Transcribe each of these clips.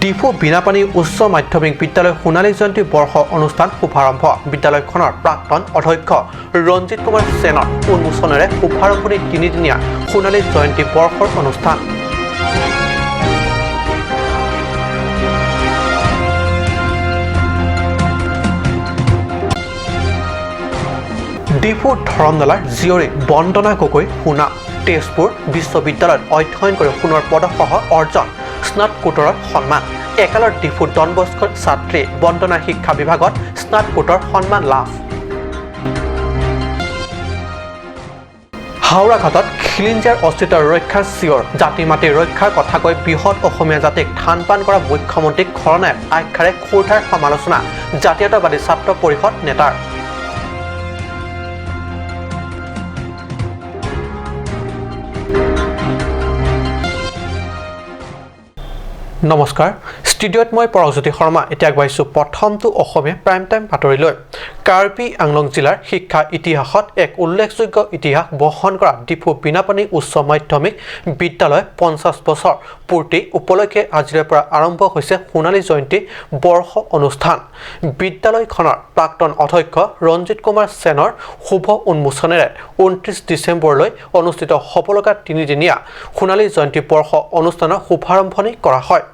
ডিফু বীণাপাণি উচ্চ মাধ্যমিক বিদ্যালয় সোণালী জয়ন্তী বৰ্ষ অনুষ্ঠান শুভাৰম্ভ। বিদ্যালয়খনৰ প্ৰাক্তন অধ্যক্ষ ৰঞ্জিত কুমাৰ সেনৰ উন্মোচনেৰে শুভাৰম্ভণি তিনিদিনীয়া সোণালী জয়ন্তী বৰ্ষৰ অনুষ্ঠান। ডিফু ধৰমনলাৰ জীয়ৰী বন্দনা গগৈ সোণা তেজপুৰ বিশ্ববিদ্যালয়ত অধ্যয়ন কৰি সোণৰ পদকসহ অৰ্জন স্নাতকোত্তৰৰ সন্মান। একালৰ ডিফু ডনবস্কৰ ছাত্ৰী বন্দনা শিক্ষা বিভাগত স্নাতকোত্তৰ সন্মান লাভ। হাওৰাঘাটত খিলিঞ্জিয়াৰ অস্তিত্ব ৰক্ষাৰ চিঞৰ। জাতি মাটি ৰক্ষাৰ কথা কৈ বৃহৎ অসমীয়া জাতিক থান পান কৰা মুখ্যমন্ত্ৰীক খলনায়ক আখ্যাৰে ক্ষুৰধাৰ সমালোচনা জাতীয়তাবাদী ছাত্ৰ পৰিষদ নেতাৰ। নমস্কাৰ, ষ্টুডিঅ'ত মই পৰশজ্যোতি শৰ্মা। এতিয়া আগবাঢ়িছোঁ প্ৰথমটো অসমীয়া প্ৰাইম টাইম বাতৰিলৈ। কাৰ্বি আংলং জিলাৰ শিক্ষা ইতিহাসত এক উল্লেখযোগ্য ইতিহাস বহন কৰা ডিফু বীণাপাণি উচ্চ মাধ্যমিক বিদ্যালয় 50 বছৰ পূৰ্তি উপলক্ষে আজিৰে পৰা আৰম্ভ হৈছে সোণালী জয়ন্তী বৰ্ষ অনুষ্ঠান। বিদ্যালয়খনৰ প্ৰাক্তন অধ্যক্ষ ৰঞ্জিত কুমাৰ সেনৰ শুভ উন্মোচনেৰে 29 ডিচেম্বৰলৈ অনুষ্ঠিত হ'ব লগা তিনিদিনীয়া সোণালী জয়ন্তী বৰ্ষ অনুষ্ঠানৰ শুভাৰম্ভণি কৰা হয়।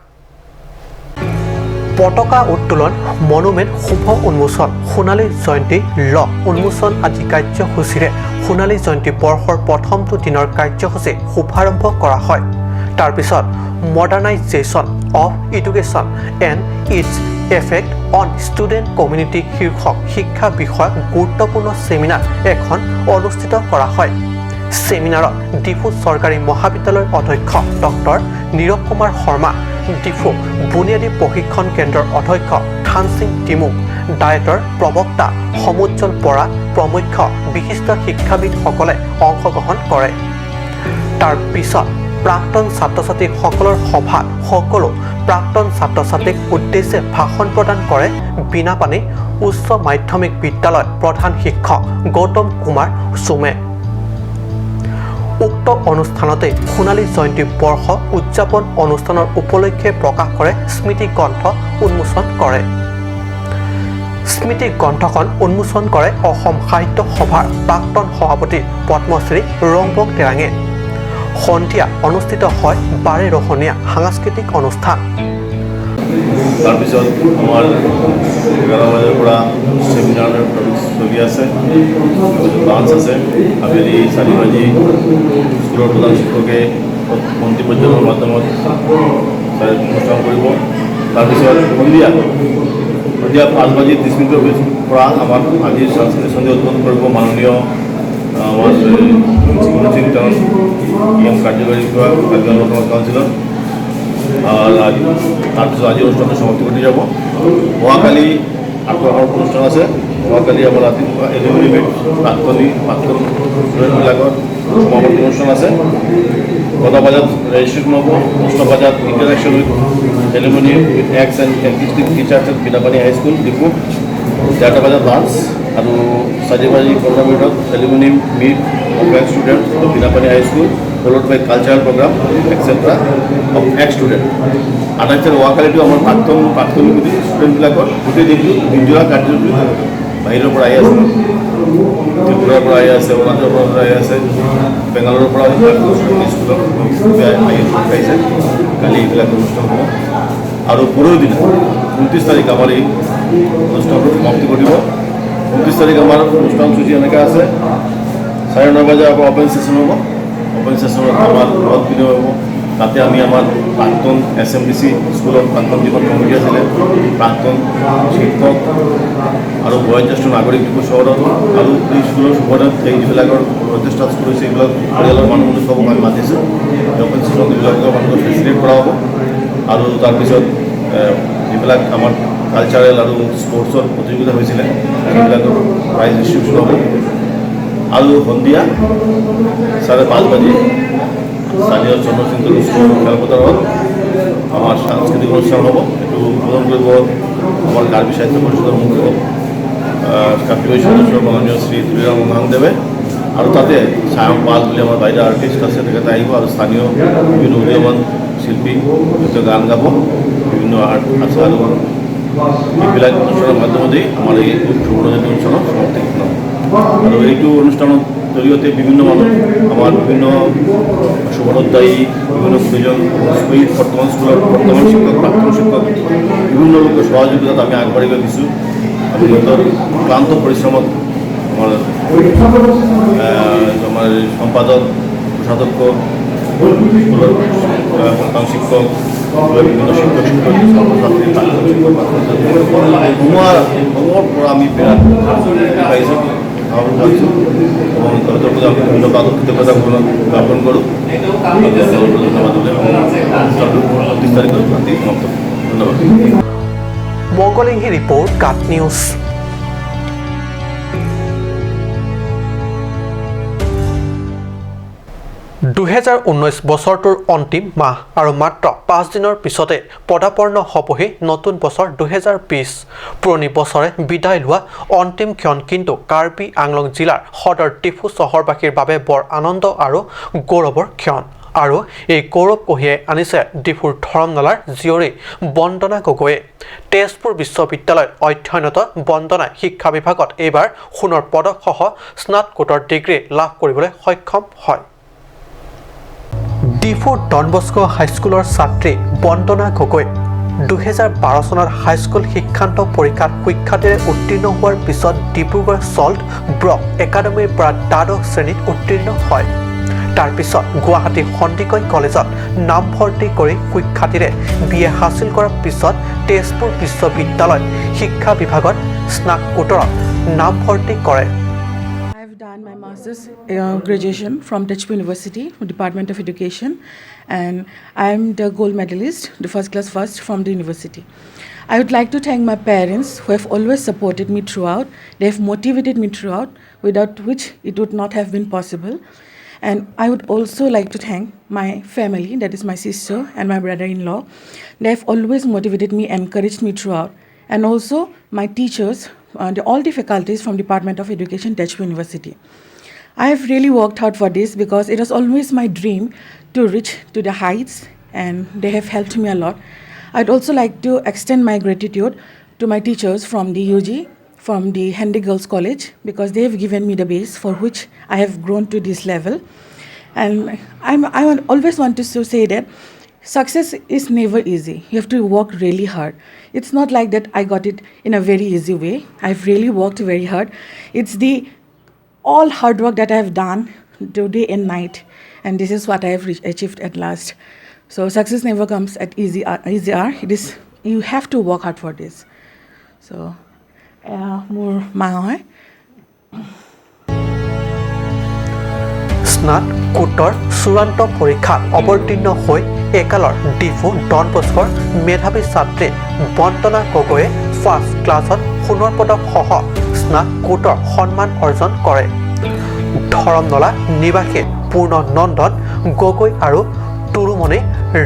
পতাকা উত্তোলন, মনুমেণ্ট শুভ উন্মোচন, সোণালী জয়ন্তী ল উন্মোচন আদি কাৰ্যসূচীৰে সোণালী জয়ন্তী বৰ্ষৰ প্ৰথমটো দিনৰ কাৰ্যসূচী শুভাৰম্ভ কৰা হয়। তাৰপিছত Modernisation of Education and its Effect on Student Community শীৰ্ষক শিক্ষা বিষয়ক গুৰুত্বপূৰ্ণ ছেমিনাৰ এখন অনুষ্ঠিত কৰা হয়। ছেমিনাৰত ডিফু চৰকাৰী মহাবিদ্যালয়ৰ অধ্যক্ষ ডক্টৰ নীৰৱ কুমাৰ শৰ্মা, ডিফু বুনিয়াদী প্ৰশিক্ষণ কেন্দ্ৰৰ অধ্যক্ষ থানসিং টিমুং, ডায়েটৰ প্ৰবক্তা সমুজ্জ্বল বৰা প্ৰমুখ্য বিশিষ্ট শিক্ষাবিদসকলে অংশগ্ৰহণ কৰে। তাৰ পিছত প্ৰাক্তন ছাত্ৰ ছাত্ৰীসকলৰ সভাত সকলো প্ৰাক্তন ছাত্ৰ ছাত্ৰীক উদ্দেশ্যে ভাষণ প্ৰদান কৰে বীণাপাণি উচ্চ মাধ্যমিক বিদ্যালয় প্ৰধান শিক্ষক গৌতম কুমাৰ চুমে। উক্ত অনুষ্ঠানতে সোণালী জয়ন্তী বৰ্ষ উদযাপন অনুষ্ঠানৰ উপলক্ষে প্ৰকাশ কৰে স্মৃতি গ্ৰন্থ উন্মোচন কৰে। স্মৃতি গ্ৰন্থখন উন্মোচন কৰে অসম সাহিত্য সভাৰ প্ৰাক্তন সভাপতি পদ্মশ্ৰী ৰংবং তেৰাঙে। সন্ধিয়া অনুষ্ঠিত হয় বাৰেৰহণীয়া সাংস্কৃতিক অনুষ্ঠান। তাৰপিছত আমাৰ 11 বজাৰ পৰা ছেমিনাৰ চলি আছে, তাৰপিছত লাঞ্চ আছে। আবেলি 4 বাজি স্কুলৰ প্ৰধান শিক্ষকে বন্তি প্ৰজ্বলনৰ মাধ্যমত অনুষ্ঠান কৰিব। তাৰপিছত সন্ধিয়া সন্ধিয়া 5 বাজি 30 মিনিটৰ পৰা আমাৰ আজিৰ সাংস্কৃতিক সন্ধিয়া উদ্বোধন কৰিব মাননীয় আমাৰ সিং তেৰং, এম কাৰ্যকৰী বিষয়া, কাৰ্বি আংলং কাউন্সিলৰ। তাৰপিছত আজি অনুষ্ঠানটো সমাপ্তি ঘটি যাব। অহাকালি আকৌ আমাৰ অনুষ্ঠান আছে। অহাকালি আমাৰ ৰাতিপুৱা এলুমিনি মিট, প্ৰাক্তন ষ্টুডেণ্টবিলাকৰ সমাৱৰ্তন অনুষ্ঠান আছে। 9টা বজাত ৰেজিষ্ট্ৰেশ্যন হ'ব। 10টা বজাত interaction with alumni with ex and existing teachers at Binapani High School, Diphu. 1:30 বজাত লাঞ্চ আৰু 4 বাজি 15 মিনিটত alumni meet of ex student of Binapani High School, followed by cultural program etcetera of ex student. 28 অহাকালিটো আমাৰ প্ৰাক্তন গোটেই ষ্টুডেণ্টবিলাকৰ গোটেই দিনটো দিনযোৰা কাৰ্যসূচী। বাহিৰৰ পৰা আহি আছে, ত্ৰিপুৰাৰ পৰা আহি আছে, অৰুণাচলৰ পৰা আহি আছে, বেংগালোৰৰ পৰা স্কুলৰ আহি আহিছে। কালি এইবিলাক অনুষ্ঠান হ'ব আৰু পৰহি দিনা 29 তাৰিখ আমাৰ এই অনুষ্ঠানটো সমাপ্তি ঘটিব। 29 তাৰিখ আমাৰ অনুষ্ঠান সূচী এনেকৈ আছে। 9:30 বজাৰ পৰা অ'পেন ছেশ্যন হ'ব। অ'পেন ছেশ্যনত আমাৰ মত বিনিময় হ'ব। তাতে আমি আমাৰ প্ৰাক্তন এছ এম ডি চি স্কুলৰ প্ৰাক্তন যিখন কমিটি আছিলে, প্ৰাক্তন শিক্ষক আৰু বয়োজ্যেষ্ঠ নাগৰিক ডিফু চহৰত আৰু এই স্কুলৰ চৌহদত এই যিবিলাকৰ বয়োজ্যেষ্ঠ স্কুল হৈছে, এইবিলাক পৰিয়ালৰ মানুহবোৰ চবক আমি মাতিছোঁ। অ'পেন ছেশ্যনত এইবিলাকৰ মানুহক ফেচিলিটেট কৰা হ'ব আৰু তাৰপিছত যিবিলাক আমাৰ কালচাৰেল আৰু স্পৰ্টছৰ প্ৰতিযোগিতা হৈছিলে, সেইবিলাকৰ প্ৰাইজ ডিষ্ট্ৰিবিউশ্যন হ'ব। আৰু সন্ধিয়া 5:30 বাজি স্থানীয় চন্দ্ৰসিং স্কুল খেলপথাৰত আমাৰ সাংস্কৃতিক অনুষ্ঠান হ'ব। এইটো উদ্বোধন কৰিব আমাৰ কাৰ্বি সাহিত্য পৰিষদৰ মুখ্য কাৰ্যবাহী সদস্য মাননীয় শ্ৰী তুলিৰাম ৰংহাংদেৱে আৰু তাতে সায়ং পাল বুলি আমাৰ বাহিৰা আৰ্টিষ্ট আছে, তেখেতে আহিব আৰু স্থানীয় বিভিন্ন উদীয়মান শিল্পী সিহঁতে গান গাব। বিভিন্ন আৰ্ট আছে আৰু এইবিলাক অনুষ্ঠানৰ মাধ্যমেদি আমাৰ এই সুবৰ্ণ জয়ন্তী অনুষ্ঠানৰ সমাপ্তি ঘোষণা হয়। আৰু এইটো অনুষ্ঠানৰ জৰিয়তে বিভিন্ন মানুহ, আমাৰ বিভিন্ন শুভনোধ্যায়ী, বিভিন্ন গুৰুজন, এই বৰ্তমান স্কুলৰ বৰ্তমান শিক্ষক, প্ৰাক্তন শিক্ষক, বিভিন্ন লোকৰ সহযোগিতাত আমি আগবাঢ়ি গৈ দিছোঁ। আমি সিহঁতৰ ক্লান্ত পৰিশ্ৰমত আমাৰ সম্পাদক, কোষাধ্যক্ষ, স্কুলৰ প্ৰধান শিক্ষক, স্কুলৰ বিভিন্ন শিক্ষক শিক্ষয়িত্ৰী, ছাত্ৰ ছাত্ৰী, প্ৰাক্তন শিক্ষক, প্ৰাক্তন ছাত্ৰী সমূহৰ পৰা আমি বিৰাট পাইছোঁ, পাইছোঁ এবং তাদেৰ প্ৰতি আমি ধন্যবাদ, কৃতজ্ঞতা জ্ঞাপন কৰোঁ। ধন্যবাদ। অনুষ্ঠানটো 29 তাৰিখৰ ৰাতি সমাপ্ত। ধন্যবাদ। মংগলিংহী ৰিপৰ্ট, কাট নিউজ। 2019 বছৰটোৰ অন্তিম মাহ আৰু মাত্ৰ 5 দিনৰ পিছতে পদাৰ্পণ হ'বহি নতুন বছৰ 2020। পুৰণি বছৰে বিদায় লোৱা অন্তিম ক্ষণ কিন্তু কাৰ্বি আংলং জিলাৰ সদৰ ডিফু চহৰবাসীৰ বাবে বৰ আনন্দ আৰু গৌৰৱৰ ক্ষণ। আৰু এই গৌৰৱ কঢ়িয়াই আনিছে ডিফুৰ ধৰমনলাৰ জীয়ৰী বন্দনা গগৈয়ে। তেজপুৰ বিশ্ববিদ্যালয়ত অধ্যয়নৰত বন্দনাই শিক্ষা বিভাগত এইবাৰ সোণৰ পদকসহ স্নাতকোত্তৰ ডিগ্ৰী লাভ কৰিবলৈ সক্ষম হয়। ডিফু ডনবস্কো হাইস্কুলৰ ছাত্ৰী বন্দনা গগৈ 2012 চনত হাইস্কুল শিক্ষান্ত পৰীক্ষাত সুখ্যাতিৰে উত্তীৰ্ণ হোৱাৰ পিছত ডিব্ৰুগড় চল্ট ব্ৰক একাডেমীৰ পৰা দ্বাদশ শ্ৰেণীত উত্তীৰ্ণ হয়। তাৰ পিছত গুৱাহাটী সন্দিকৈ কলেজত নামভৰ্তি কৰি সুখ্যাতিৰে বি এ হাচিল কৰাৰ পিছত তেজপুৰ বিশ্ববিদ্যালয়ত শিক্ষা বিভাগত স্নাতকোত্তৰত নামভৰ্তি কৰে। I've done my master's graduation from Tezpur University, from Department of Education, and I'm the gold medalist, the first class first from the university. I would like to thank my parents who have always supported me throughout. They have motivated me throughout, without which it would not have been possible. And I would also like to thank my family, that is my sister and my brother in law. They have always motivated me, encouraged me throughout. And also my teachers, all the faculties from Department of Education, Tezpur University. I have really worked hard for this because it was always my dream to reach to the heights, and they have helped me a lot. I'd also like to extend my gratitude to my teachers from the UG, from the Handique Girls College, because they have given me the base for which I have grown to this level. And I always want to say that success is never easy. You have to work really hard. It's not like that I got it in a very easy way. I've really worked very hard. It's the all hard work that I have done today and night, and this is what I have achieved at last. So success never comes at easy hour. It is you have to work hard for this. So, মোৰ মা হয়। স্নাতকোত্তৰ চূড়ান্ত পৰীক্ষাত অৱতীৰ্ণ হৈ একালৰ Diphu Don বস্কোৰ মেধাৱী ছাত্ৰী বন্দনা গগৈয়ে ফাৰ্ষ্ট ক্লাছত সোণৰ পদকসহ স্নাতকোত্তৰ সন্মান অৰ্জন কৰে। ধৰমনলা নিবাসী পূৰ্ণ নন্দন গগৈ আৰু তুৰুমণি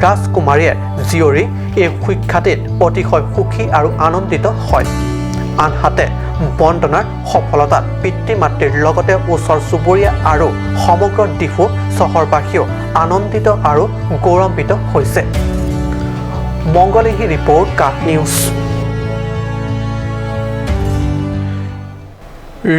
ৰাজকুমাৰীয়ে জীয়ৰী এই সুখ্যাতিত অতিশয় সুখী আৰু আনন্দিত হয়। আনহাতে বন্দনাৰ সফলতাত পিতৃ মাতৃৰ লগতে ওচৰ চুবুৰীয়া আৰু সমগ্ৰ ডিফু চহৰবাসীও আনন্দিত আৰু গৌৰৱান্বিত হৈছে। মংগলেহী ৰিপৰ্ট, কাট নিউজ।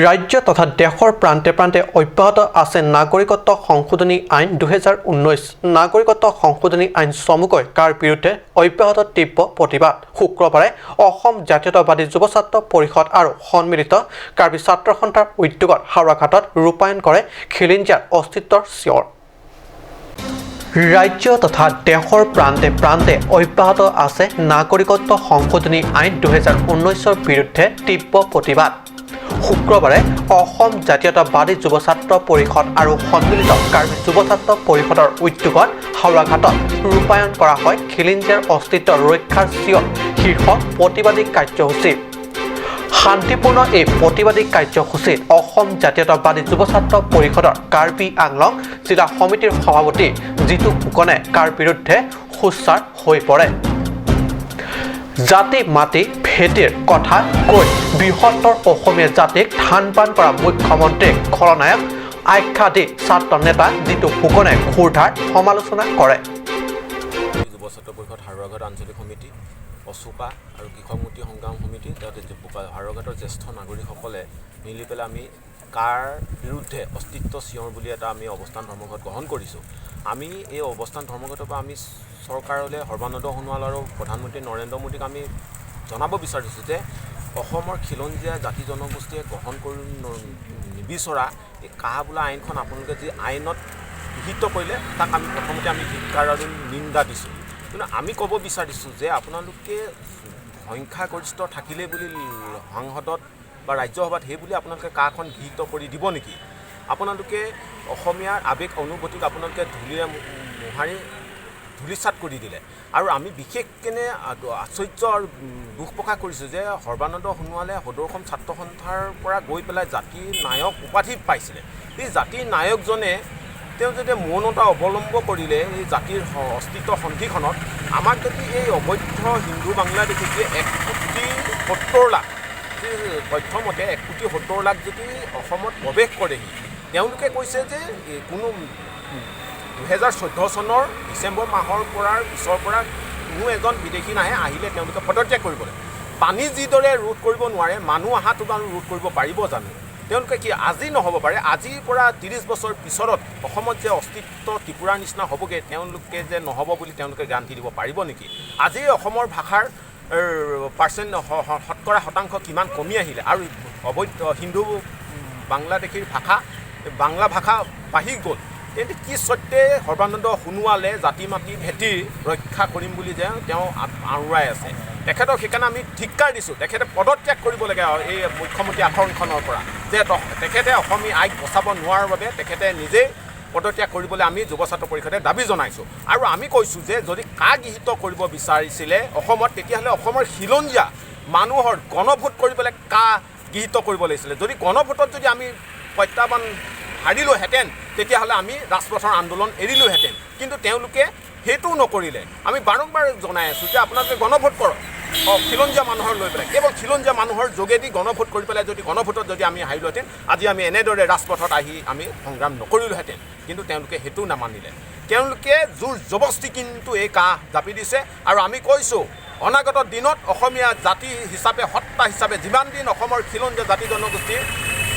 ৰাজ্য তথা দেশৰ প্ৰান্তে প্ৰান্তে অব্যাহত আছে নাগৰিকত্ব সংশোধনী আইন 2019। নাগৰিকত্ব সংশোধনী আইন চমুকৈ কাৰ বিৰুদ্ধে অব্যাহত তীব্ৰ প্ৰতিবাদ। শুক্ৰবাৰে অসম জাতীয়তাবাদী যুৱ ছাত্ৰ পৰিষদ আৰু সন্মিলিত কাৰ্বি ছাত্ৰ সন্থাৰ উদ্যোগত হাওৰাঘাটত ৰূপায়ণ কৰে খিলিঞ্জিয়াৰ অস্তিত্বৰ চিঞৰ। ৰাজ্য তথা দেশৰ প্ৰান্তে প্ৰান্তে অব্যাহত আছে নাগৰিকত্ব সংশোধনী আইন 2019ৰ বিৰুদ্ধে তীব্ৰ প্ৰতিবাদ। শুক্ৰবাৰে অসম জাতীয়তাবাদী যুৱ ছাত্ৰ পৰিষদ আৰু সন্মিলিত কাৰ্বি যুৱ ছাত্ৰ পৰিষদৰ উদ্যোগত হাওৰাঘাটত ৰূপায়ণ কৰা হয় খিলিঞ্জিয়াৰ অস্তিত্ব ৰক্ষাৰ চিঞৰ শীৰ্ষক প্ৰতিবাদী কাৰ্যসূচী। শান্তিপূৰ্ণ এই প্ৰতিবাদী কাৰ্যসূচীত অসম জাতীয়তাবাদী যুৱ ছাত্ৰ পৰিষদৰ কাৰ্বি আংলং জিলা সমিতিৰ সভাপতি জিতু ফুকনে কাৰ বিৰুদ্ধে সোচ্চাৰ হৈ পৰে। জাতি মাটি ভেটিৰ কথা কৈ বৃহত্তৰ অসমীয়া জাতিক থান বান কৰা মুখ্যমন্ত্ৰীক খলনায়ক আখ্যা দি ছাত্ৰ নেতা জিতু ফুকনে ক্ষুৰধাৰ সমালোচনা কৰে। যুৱ ছাত্ৰ পৰিষদ হাৰুৱাঘাট আঞ্চলিক সমিতি, অচোপা আৰু কৃষক মুক্তি সংগ্ৰাম সমিতি, তাতে হাৰুৱাঘাটৰ জ্যেষ্ঠ নাগৰিকসকলে মিলি পেলাই আমি কাৰ বিৰুদ্ধে অস্তিত্ব চিঞৰ বুলি এটা আমি অৱস্থান ধৰ্মঘট গ্ৰহণ কৰিছোঁ। আমি এই অৱস্থান ধৰ্মঘটৰ পৰা আমি চৰকাৰলৈ, সৰ্বানন্দ সোণোৱাল আৰু প্ৰধানমন্ত্ৰী নৰেন্দ্ৰ মোদীক আমি জনাব বিচাৰিছোঁ যে অসমৰ খিলঞ্জীয়া জাতি জনগোষ্ঠীয়ে গ্ৰহণ কৰি নিবিচৰা এই কা বোলা আইনখন আপোনালোকে যি আইনত গৃহীত কৰিলে, তাক আমি প্ৰথমতে আমি ধিক্কাৰ আৰু নিন্দা দিছোঁ। কিন্তু আমি ক'ব বিচাৰিছোঁ যে আপোনালোকে সংখ্যাগৰিষ্ঠ থাকিলেই বুলি সংসদত বা ৰাজ্যসভাত সেই বুলি আপোনালোকে কাখন গৃহীত কৰি দিব নেকি? আপোনালোকে অসমীয়াৰ আৱেগ অনুভূতিক আপোনালোকে ধূলিৰে মোহাৰি ধূলিসাৎ কৰি দিলে। আৰু আমি বিশেষকেনে আশ্চৰ্য আৰু দুখ প্ৰকাশ কৰিছোঁ যে সৰ্বানন্দ সোণোৱালে সদৌ অসম ছাত্ৰ সন্থাৰ পৰা গৈ পেলাই জাতিৰ নায়ক উপাধি পাইছিলে। এই জাতিৰ নায়কজনে তেওঁ যেতিয়া মৌনতা অৱলম্বন কৰিলে এই জাতিৰ অস্তিত্ব সন্ধিখনত, আমাক যদি এই অবৈধ হিন্দু বাংলাদেশী যে 1 কোটি 70 লাখ, যি তথ্য মতে 1 কোটি 70 লাখ যদি অসমত প্ৰৱেশ কৰেহি, তেওঁলোকে কৈছে যে এই কোনো 2014 চনৰ ডিচেম্বৰ মাহৰ পৰাৰ পিছৰ পৰা কোনো এজন বিদেশী নাহে, আহিলে তেওঁলোকে পদত্যাগ কৰিব লাগে। পানী যিদৰে ৰোধ কৰিব নোৱাৰে, মানুহ অহাটো বাৰু ৰোধ কৰিব পাৰিব জানো? তেওঁলোকে কি আজি নহ'ব পাৰে, আজিৰ পৰা 30 বছৰ পিছত অসমত যে অস্তিত্ব ত্ৰিপুৰাৰ নিচিনা হ'বগৈ, তেওঁলোকে যে নহ'ব বুলি তেওঁলোকে গেৰাণ্টি দিব পাৰিব নেকি? আজি অসমৰ ভাষাৰ পাৰ্চেণ্ট, শতকৰা শতাংশ কিমান কমি আহিলে আৰু অবৈধ হিন্দু বাংলাদেশীৰ ভাষা, বাংলা ভাষা বাঢ়ি গ'ল। তেন্তে কি স্বত্তে সৰ্বানন্দ সোণোৱালে জাতি মাটি ভেটি ৰক্ষা কৰিম বুলি যে তেওঁ আওৰাই আছে? তেখেতক সেইকাৰণে আমি ধিক্কাৰ দিছোঁ। তেখেতে পদত্যাগ কৰিব লাগে এই মুখ্যমন্ত্ৰী আসনখনৰ পৰা, যে তেখেতে অসমী আইক বচাব নোৱাৰাৰ বাবে তেখেতে নিজেই পদত্যাগ কৰিবলৈ আমি যুৱ ছাত্ৰ পৰিষদে দাবী জনাইছোঁ। আৰু আমি কৈছোঁ যে যদি কা গৃহীত কৰিব বিচাৰিছিলে অসমত, তেতিয়াহ'লে অসমৰ খিলঞ্জীয়া মানুহৰ গণভোট কৰি পেলাই কা গৃহীত কৰিব লাগিছিলে। যদি গণভোটত যদি আমি প্ৰত্যাহ্বান হাৰিলোহেঁতেন, তেতিয়াহ'লে আমি ৰাজপথৰ আন্দোলন এৰিলোহেঁতেন। কিন্তু তেওঁলোকে সেইটোও নকৰিলে। আমি বাৰম্বাৰ জনাই আছোঁ যে আপোনালোকে গণভোট কৰক, খিলঞ্জীয়া মানুহৰ লৈ পেলাই, কেৱল খিলঞ্জীয়া মানুহৰ যোগেদি গণভোট কৰি পেলাই যদি গণভোটত যদি আমি হাৰিলোহেঁতেন, আজি আমি এনেদৰে ৰাজপথত আহি আমি সংগ্ৰাম নকৰিলোহেঁতেন। কিন্তু তেওঁলোকে সেইটোও নামানিলে। তেওঁলোকে জোৰ জবস্তি কিন্তু এই কা জাপি দিছে। আৰু আমি কৈছোঁ, অনাগত দিনত অসমীয়া জাতি হিচাপে, সত্তা হিচাপে যিমান দিন অসমৰ খিলঞ্জীয়া জাতি জনগোষ্ঠীৰ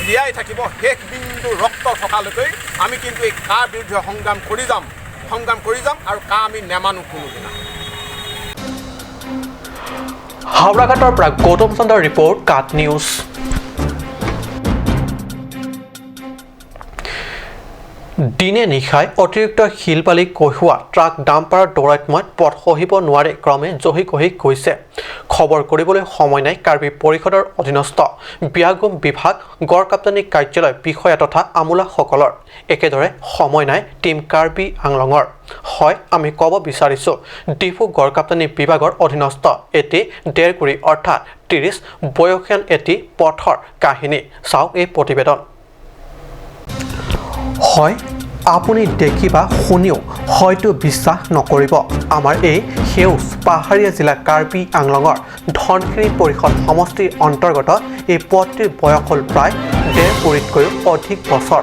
জীয়াই থাকিব, শেষ বিন্দু ৰক্ত থকালৈকে আমি কিন্তু এই কাৰ বিৰুদ্ধে সংগ্ৰাম কৰি যাম, সংগ্ৰাম কৰি যাম আৰু কা আমি নেমানো কোনোদিনা। হাওৰাঘাটৰ পৰা গৌতম চন্দ্ৰৰ ৰিপৰ্ট, কাট নিউজ। দিনে নিশাই অতিৰিক্ত শিল বালি কঢ়িওৱা ট্ৰাক ডাম্পাৰৰ দৌৰাত্ম্যত পথ সহিব নোৱাৰে ক্ৰমে জহি খহি গৈছে। খবৰ কৰিবলৈ সময় নাই কাৰ্বি পৰিষদৰ অধীনস্থ বিয়াগোম বিভাগ গড়কাপ্তানি কাৰ্যালয় বিষয়া তথা আমোলাসকলৰ। একেদৰে সময় নাই টীম কাৰ্বি আংলঙৰ। হয়, আমি ক'ব বিচাৰিছোঁ ডিফু গড়কাপ্তানি বিভাগৰ অধীনস্থ এটি 1.5 কুৰি অৰ্থাৎ 30 বয়সীয়ান এটি পথৰ কাহিনী। চাওক এই প্ৰতিবেদন। হয়, আপুনি দেখি বা শুনিও হয়তো বিশ্বাস নকৰিব, আমাৰ এই সেউজ পাহাৰীয়া জিলা কাৰ্বি আংলঙৰ ধনশিৰি পৰিষদ সমষ্টিৰ অন্তৰ্গত এই পথটিৰ বয়স হ'ল প্ৰায় 1.5 কুৰিতকৈও অধিক বছৰ।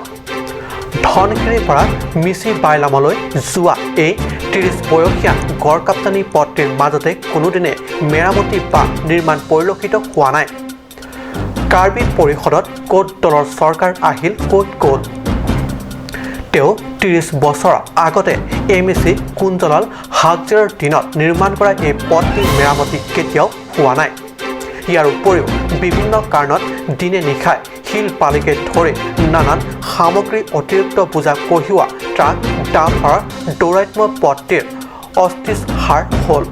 ধনশিৰিৰ পৰা মিচি বাইলামলৈ যোৱা এই 30 বয়সীয়া গড়কাপ্তানি পথটিৰ মাজতে কোনোদিনে মেৰামতি বা নিৰ্মাণ পৰিলক্ষিত হোৱা নাই। কাৰ্বি পৰিষদত ক'ত দলৰ চৰকাৰ আহিল, ক'ত গ'ল। তেওঁ 30 বছৰৰ আগতে এম এ চি কুঞ্জলাল হাগজেৰৰ দিনত নিৰ্মাণ কৰা এই পথটি মেৰামতি কেতিয়াও হোৱা নাই। ইয়াৰ উপৰিও বিভিন্ন কাৰণত দিনে নিশাই শিল বালিকে ধৰি নানান সামগ্ৰী অতিৰিক্ত বোজা কঢ়িওৱা ট্ৰাক ডাম্পাৰৰ দৌৰাত্ম্য পথটিৰ অস্থিসাৰ হ'ল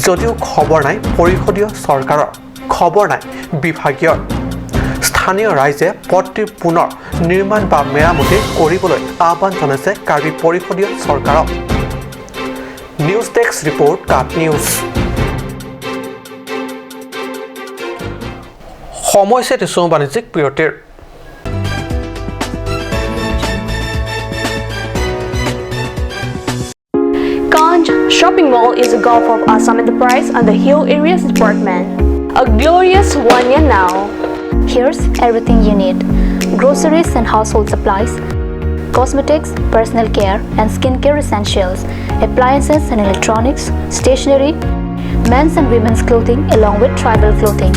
যদিও খবৰ নাই পৰিষদীয় চৰকাৰৰ, খবৰ নাই বিভাগীয়ৰ। স্থানীয় ৰাইজে পথটিৰ পুনৰ নিৰ্মাণ বা মেৰামতি কৰিবলৈ আহ্বান জনাইছে কাৰ্বি পৰিষদীয় চৰকাৰক। নিউজ ডেস্ক ৰিপৰ্ট, কাট নিউজ। সময় হৈছে দিছোঁ বাণিজ্যিক বিৰতিৰ। Ganj Shopping Mall is a Govt of Assam Enterprise and the Hill Areas Department. A glorious 1 year now. Here's everything you need: groceries and household supplies, cosmetics, personal care, and skincare essentials, appliances and electronics, stationery, men's and women's clothing along with tribal clothing.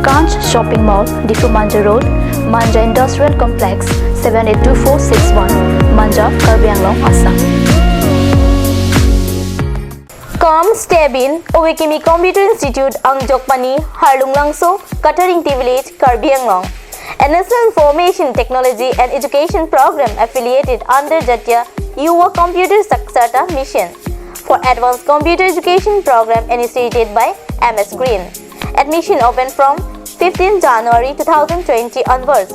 Kanch Shopping Mall, Diphu Manja Road, Manja Industrial Complex, 782461, Manja, Karbi Anglong, Assam. Come Stabin, Owekimi Computer Institute, Angjokpani, Harlunglangso, Kataringti Village, Karbi Anglong. A National Information Technology and Education Program affiliated under Jatya Yuva Computer Saksharta Mission for Advanced Computer Education Program initiated by MS Green. Admission open from 15 January 2020 onwards.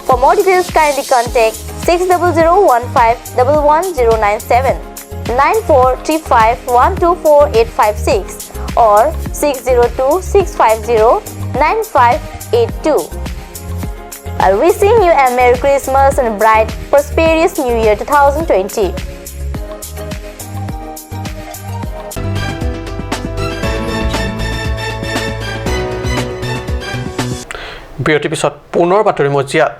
For more details, kindly contact 60015 11097, 9435124856 or 6026509582. I'm wishing you a Merry Christmas and a bright, prosperous New Year 2020. বিৰতিৰ পিছত পুনৰ বাতৰি মজিয়াত।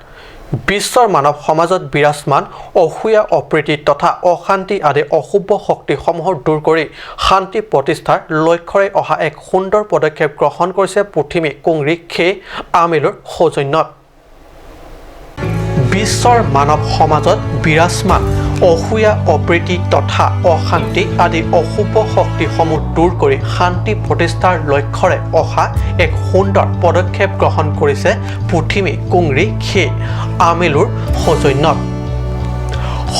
বিশ্বৰ মানৱ সমাজত বিৰাজমান অসূয়া, অপ্ৰীতি তথা অশান্তি আদি অশুভ শক্তিসমূহৰ দূৰ কৰি শান্তি প্ৰতিষ্ঠাৰ লক্ষ্যৰে অহা এক সুন্দৰ পদক্ষেপ গ্ৰহণ কৰিছে পুথিমী কুংৰি খে আমেলৰ সৌজন্যত। বিশ্বৰ মানৱ সমাজত বিৰাজমান অসূয়া, অপ্ৰীতি তথা অশান্তি আদি অশুভ শক্তিসমূহ দূৰ কৰি শান্তি প্ৰতিষ্ঠাৰ লক্ষ্যৰে অহা এক সুন্দৰ পদক্ষেপ গ্ৰহণ কৰিছে পুথিমী কুংৰি খে আমেলুৰ সৌজন্যত।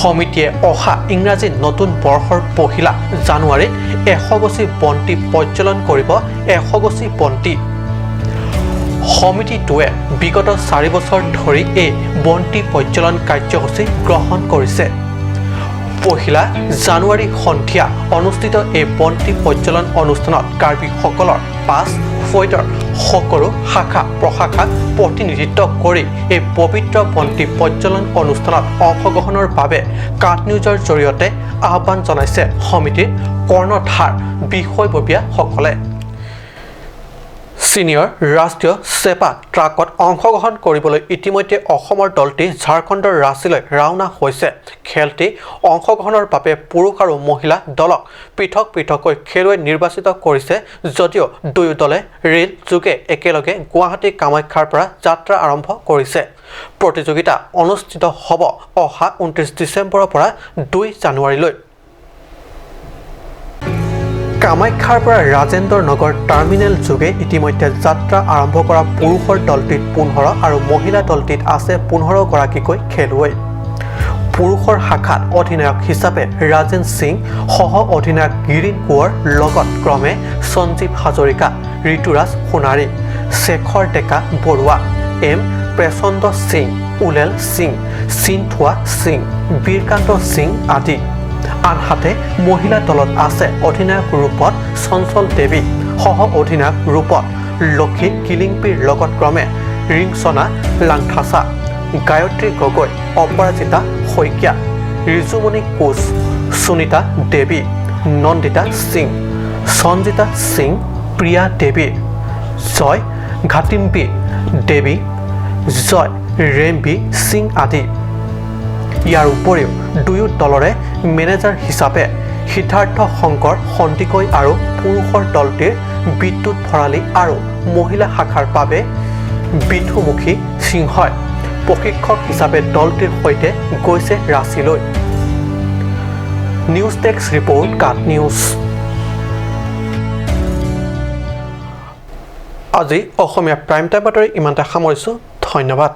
সমিতিয়ে অহা ইংৰাজী নতুন বৰ্ষৰ 1 জানুৱাৰীত 100 গছি বন্তি প্ৰজ্বলন কৰিব। 100 গছি বন্তি সমিতিটোৱে বিগত 4 বছৰ ধৰি এই বন্তি প্ৰজ্বলন কাৰ্যসূচী গ্ৰহণ কৰিছে। 1 জানুৱাৰী সন্ধিয়া অনুষ্ঠিত এই বন্তি প্ৰজ্বলন অনুষ্ঠানত কাৰ্বিসকলৰ পাঁচ ফৈদৰ সকলো শাখা প্ৰশাখাক প্ৰতিনিধিত্ব কৰি এই পবিত্ৰ বন্তি প্ৰজ্বলন অনুষ্ঠানত অংশগ্ৰহণৰ বাবে কাট নিউজৰ জৰিয়তে আহ্বান জনাইছে সমিতিৰ কৰ্ণধাৰ বিষয়ববীয়াসকলে। ছিনিয়ৰ ৰাষ্ট্ৰীয় চেপা ট্ৰাকত অংশগ্ৰহণ কৰিবলৈ ইতিমধ্যে অসমৰ দলটি ঝাৰখণ্ডৰ ৰাঁচীলৈ ৰাওনা হৈছে। খেলটি অংশগ্ৰহণৰ বাবে পুৰুষ আৰু মহিলা দলক পৃথক পৃথককৈ খেলুৱৈ নিৰ্বাচিত কৰিছে যদিও দুয়ো দলে ৰেল যোগে একেলগে গুৱাহাটী কামাখ্যাৰ পৰা যাত্ৰা আৰম্ভ কৰিছে। প্ৰতিযোগিতা অনুষ্ঠিত হ'ব অহা 29 ডিচেম্বৰৰ পৰা 2 জানুৱাৰীলৈ। কামাখ্যাৰ পৰা ৰাজেন্দ্ৰ নগৰ টাৰ্মিনেল যোগে ইতিমধ্যে যাত্ৰা আৰম্ভ কৰা পুৰুষৰ দলটিত 15 আৰু মহিলা দলটিত আছে 15 গৰাকীকৈ খেলুৱৈ। পুৰুষৰ শাখাত অধিনায়ক হিচাপে ৰাজেন সিং, সহ অধিনায়ক গিৰিন কোঁৱৰ, লগত ক্ৰমে সঞ্জীৱ হাজৰিকা, ঋতুৰাজ সোণাৰী, শেখৰ ডেকা বৰুৱা, এম প্ৰেচন্দ সিং, উলেল সিং, চিন্থুৱা সিং, বীৰকান্ত সিং আদি। আনহাতে মহিলা দলত আছে অধিনায়ক ৰূপত চঞ্চল দেৱী, সহ অধিনায়ক ৰূপত লক্ষী কিলিংপিৰ লগত ক্ৰমে ৰিংচনা লাংথাচা, গায়ত্ৰী গগৈ, অপৰাজিতা শইকীয়া, ৰিজুমণি কোচ, সুনীতা দেৱী, নন্দিতা সিং, সঞ্জিতা সিং, প্ৰিয়া দেৱী, জয় ঘাটিম্পি দেৱী, জয় ৰেম্বি সিং আদি। ইয়াৰ উপৰিও দুয়ো দলৰে মেনেজাৰ হিচাপে সিদ্ধাৰ্থ শংকৰ সন্দিকৈ আৰু পুৰুষৰ দলটিৰ বিদ্যুৎ ভৰালী আৰু মহিলা শাখাৰ বাবে বিধুমুখী সিংহই প্ৰশিক্ষক হিচাপে দলটিৰ সৈতে গৈছে ৰাঁচীলৈ। নিউজ ডেস্ক ৰিপৰ্ট, কাট নিউজ। আজি অসমীয়া প্ৰাইম টাইম বাতৰি ইমানতে সামৰিছোঁ। ধন্যবাদ।